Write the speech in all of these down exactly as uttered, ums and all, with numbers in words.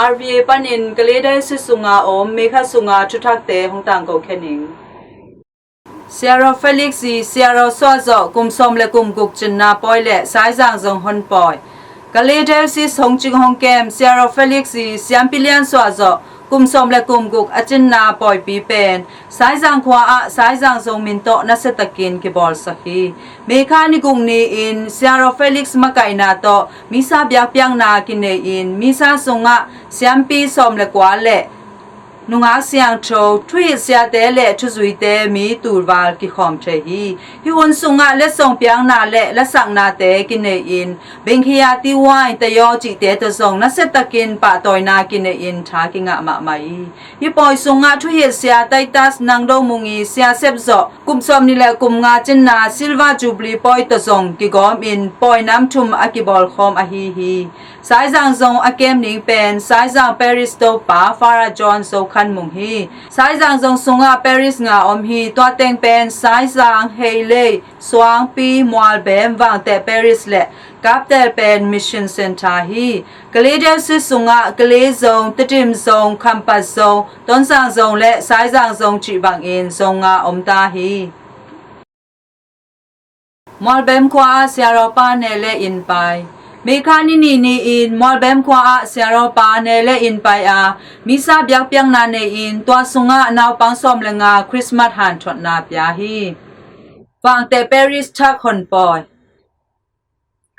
R V A panin Kalay Diocese sunga om May kha sunga thuthakte hong tangko khe ning. Siaraw Felix i Siaraw suah zawh kum sawm le kum guk cinna pawi le Saizang zong hon pawi. Kalay Diocese hong cing hong kem Siaraw Felix i Siampi Lian suah zawh kum sawm le kum guk a cinna pawipi pen Saizang khua ah Saizang zong min tawh nasiatakin kibawlsak hi. May kha ni guk ni-in Siaraw Felix makaihna tawh Misa biakpiakna kinei-in Misa sungah Siampi sawm le kua le nungak siangtho, thuhilh siate le thuzuite mi tulval kikhawm thei hi. Hih hun sungah letsong piakna le lasaknate kinei-in Bengkhia Tiwai Tayaw cihte tawh zong nasiatakin pahtawina kinei-in tha kingah mahmah hi. Hih pawi sungah thuhilh sia Titus Nangdo Mungi, Sia Sep zawh kum sawm ni le kum nga cinna Silver Jubilee pawi tawh zong kigawmin pawi nam thum a kibawlkhawm ahi hi. Saizang zong a kem ning pen Saizang Parish Topa Father John Zo Khan Mung hi. Saizang zong sungah Parish nga om hi. Tua teng pen Saizang, Heilei, Suangpi, Mualbem, Vangteh Parish le Kaptel pen Mission Center hi. Kalay Diocese sungah Kalay zong, Tedim zong, Khampat zong, Tonzang zong le Saizang zong cih bangin zong nga om ta hi. Mualbem khua ah Siaraw pa ne le in pai. May kha ni nih ni-in Mualbem khua ah Siaraw pa ne le in pai a, Misa biakpiakna nei-in tua sungah naupang sawm le nga Christmas hanthotna pia hi. Vangteh Parish thak hon pawi.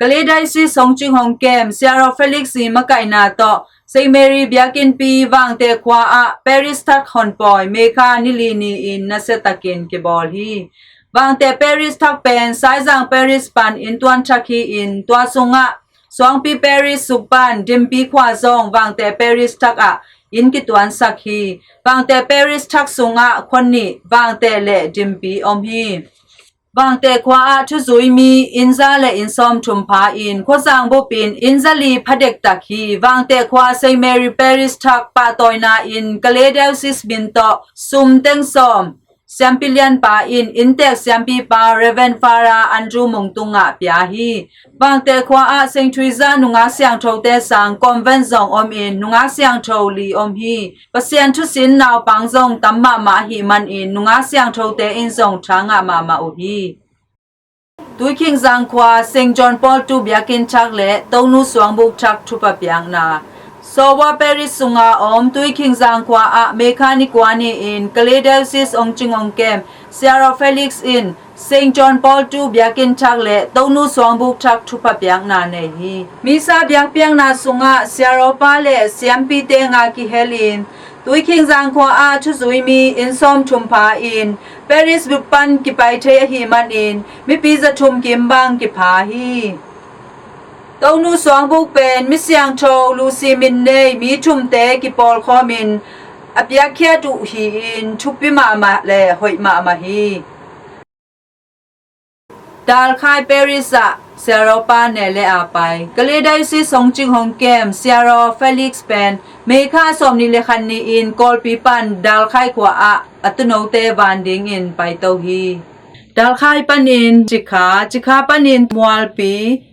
Kalay Diocese hong cing hong kem Siaraw Felix i makaihna tawh Saint Mary biakinnpi Vangteh khua ah Parish thak hon pawi May kha ni li ni-in nasiatakin kibawl hi. Vangteh Parish thak pen Saizang Parish pan inntuan thak hi-in tua sungah Suangpi Parish suk pan Dimpi khua zong Vangteh Parish thak ah inn kituansak hi. Vangteh Parish thak sungah khua nih Vangteh le Dimpi om hi. Vangteh khua ah thuzui mi inn za le inn sawmthum pha in khuazang bupin inn za li pha dektak hi. Vangteh khua Saint Mary Parish thak pahtawina in Kalay Diocese min tawh sum teng sawm Siampi Lianpa in inntek Siampipa Reverend Father Andrew Mung tungah pia hi. Vangteh khua ah Saint Theresa nungak siangthote sang convent zong omin nungak siangtho li om hi. Pasian thusin naupang zong tam mahmah ahih manin nungak siangthote in zong tha ngah mahmah uh hi. Tuikhingzang khua Saint John Paul two biakinn thak le Tonu suangbuk thak thupha piakna. Sowa Parish sunga om Tuikhingzang khua ah May kha ni kua ni-in Kalay Diocese hong cing hong kem Siaraw Felix in Saint John Paul two biakinn thak le Tonu suangbuk thak thupha piakna nei hi. Misa biakpiakna sungah Siaraw pa le Siampi tenga kihelin Tuikhingzang khua ah thuzui mi inn sawmthum pha in Parish bup pan kipai thei ahih manin mipi zathum kim bang kipha hi. Tonu suangbuk pen mi siangtho Lucy min nei mi thumte kipawlkhawmin a piakkhiat uh hi-in thupi mahmah le hoih mahmah hi. Dalkhai Parish ah Siaraw pa ne le a pai. Kalay Diocese hong cing hong kem Siaraw Felix pen May kha sawm ni le khat ni-in Kawlpi pan Dalkhai khua ah a tunote van dingin paito hi. Dalkhai panin Cikha, Cikha panin Mualpi,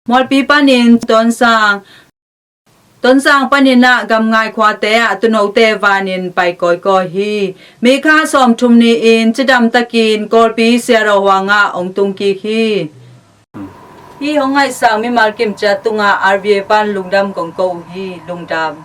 Mualpi panin Tonsang, Tonsang panin ah gamngai khuate ah tunote vanin pai kawikawi hi. May kha sawmthum ni-in cidamtakin Kawlpi Siaraw huangah hong tungkik hi. Hih hong ngaihsak mimal kimciat tungah R V A pan lungdam kong ko uh hi. Lungdam.